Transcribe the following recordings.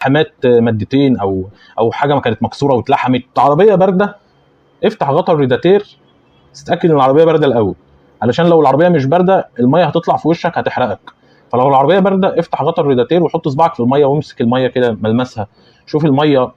حمات مادتين او حاجة ما كانت مكسورة واتلحمت. عربية باردة، افتح غطا الريداتير، تتاكد ان العربية باردة الاول، علشان لو العربية مش باردة المية هتطلع في وشك هتحرقك. فلو العربية باردة افتح غطا الريداتير وحط صباعك في المية وامسك المية كده ملمسها، شوف المية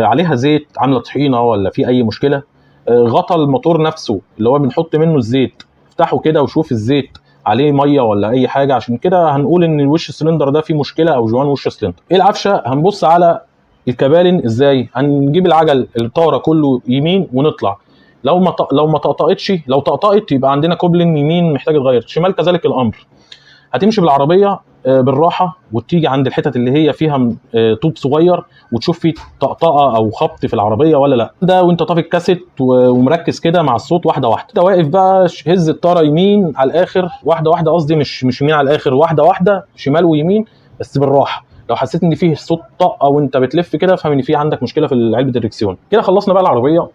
عليها زيت، عامله طحينه ولا في اي مشكلة. غطا الموتور نفسه اللي هو بنحط منه الزيت، افتحه كده وشوف الزيت عليه مية ولا اي حاجة. عشان كده هنقول ان الوش سلندر ده فيه مشكلة او جوان وش سلندر. ايه العفشه؟ هنبص على الكبالن ازاي. هنجيب العجل الطاره كله يمين ونطلع، لو ما طقطقتش، لو طقطقت يبقى عندنا كوبلين يمين محتاج يتغير، شمال كذلك الامر. هتمشي بالعربية بالراحة وتيجي عند الحتت اللي هي فيها طوب صغير وتشوف فيه طقطقة او خبط في العربية ولا لا. ده وانت طافي الكاسيت ومركز كده مع الصوت واحدة واحدة. انت واقف بقى هز الطاره يمين على الاخر واحدة واحدة، قصدي مش يمين على الاخر، واحدة واحدة شمال ويمين بس بالراحة. لو حسيت ان فيه صوت طقه وانت بتلف كده افهم ان في عندك مشكلة في علبة الدركسيون. كده خلصنا بقى العربية،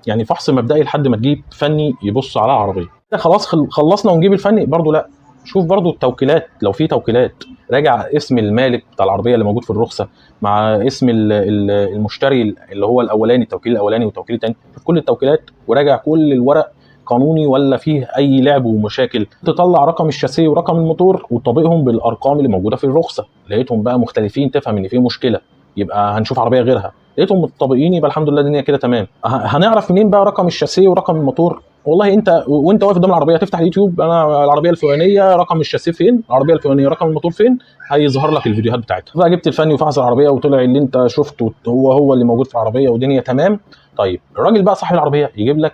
يعني فحص مبدئي لحد ما تجيب فني يبص على العربية. كده خلاص خلصنا ونجيب الفني برضو لا، شوف برضو التوكيلات، لو في توكيلات راجع اسم المالك بتاع العربية اللي موجود في الرخصة مع اسم المشتري اللي هو الاولاني، التوكيل الاولاني والتوكيل الثاني، شوف كل التوكيلات وراجع كل الورق قانوني ولا فيه اي لعب ومشاكل. تطلع رقم الشاسيه ورقم الموتور وتطابقهم بالارقام اللي موجودة في الرخصة، لقيتهم بقى مختلفين تفهم ان في مشكلة، يبقى هنشوف عربية غيرها. لقيتهم متطابقين يبقى الحمد لله الدنيا كده تمام. هنعرف منين بقى رقم الشاسيه ورقم الموتور؟ والله انت وانت واقف قدام العربية تفتح اليوتيوب، انا العربية الفلانية رقم الشاسيه فين، العربية الفلانية رقم الموتور فين، هيظهر لك الفيديوهات بتاعتها. بقى جبت الفني وفحص العربية وطلع اللي انت شفته هو هو اللي موجود في العربية والدنيا تمام. طيب الراجل بقى صاحب العربية يجيب لك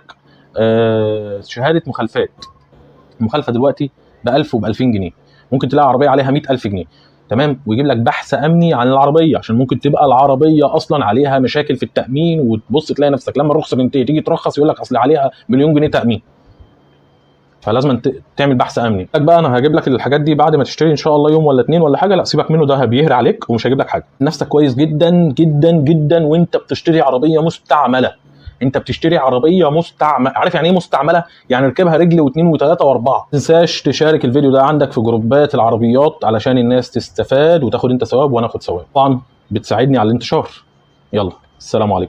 شهادة مخالفات. المخالفة دلوقتي ب 1000 وب 2000 جنيه، ممكن تلاقي عربية عليها 100000 جنيه، تمام. ويجيب لك بحث امني عن العربية، عشان ممكن تبقى العربية اصلا عليها مشاكل في التامين، وتبص تلاقي نفسك لما الرخصة تنتهي تيجي ترخص يقول لك اصل عليها مليون جنيه تامين، فلازم تعمل بحث امني. لك بقى انا هجيب لك الحاجات دي بعد ما تشتري ان شاء الله يوم ولا اتنين ولا حاجة، لا سيبك منه، ده بيهري عليك ومش هجيب لك حاجة. نفسك كويس جدا جدا جدا وانت بتشتري عربية مستعملة. انت بتشتري عربية مستعملة، عارف يعني ايه مستعملة؟ يعني ركبها رجل واثنين وثلاثة واربعة. ما تنساش تشارك الفيديو ده عندك في جروبات العربيات علشان الناس تستفاد وتاخد انت ثواب وانا اخد ثواب، طبعا بتساعدني على الانتشار. يلا السلام عليكم.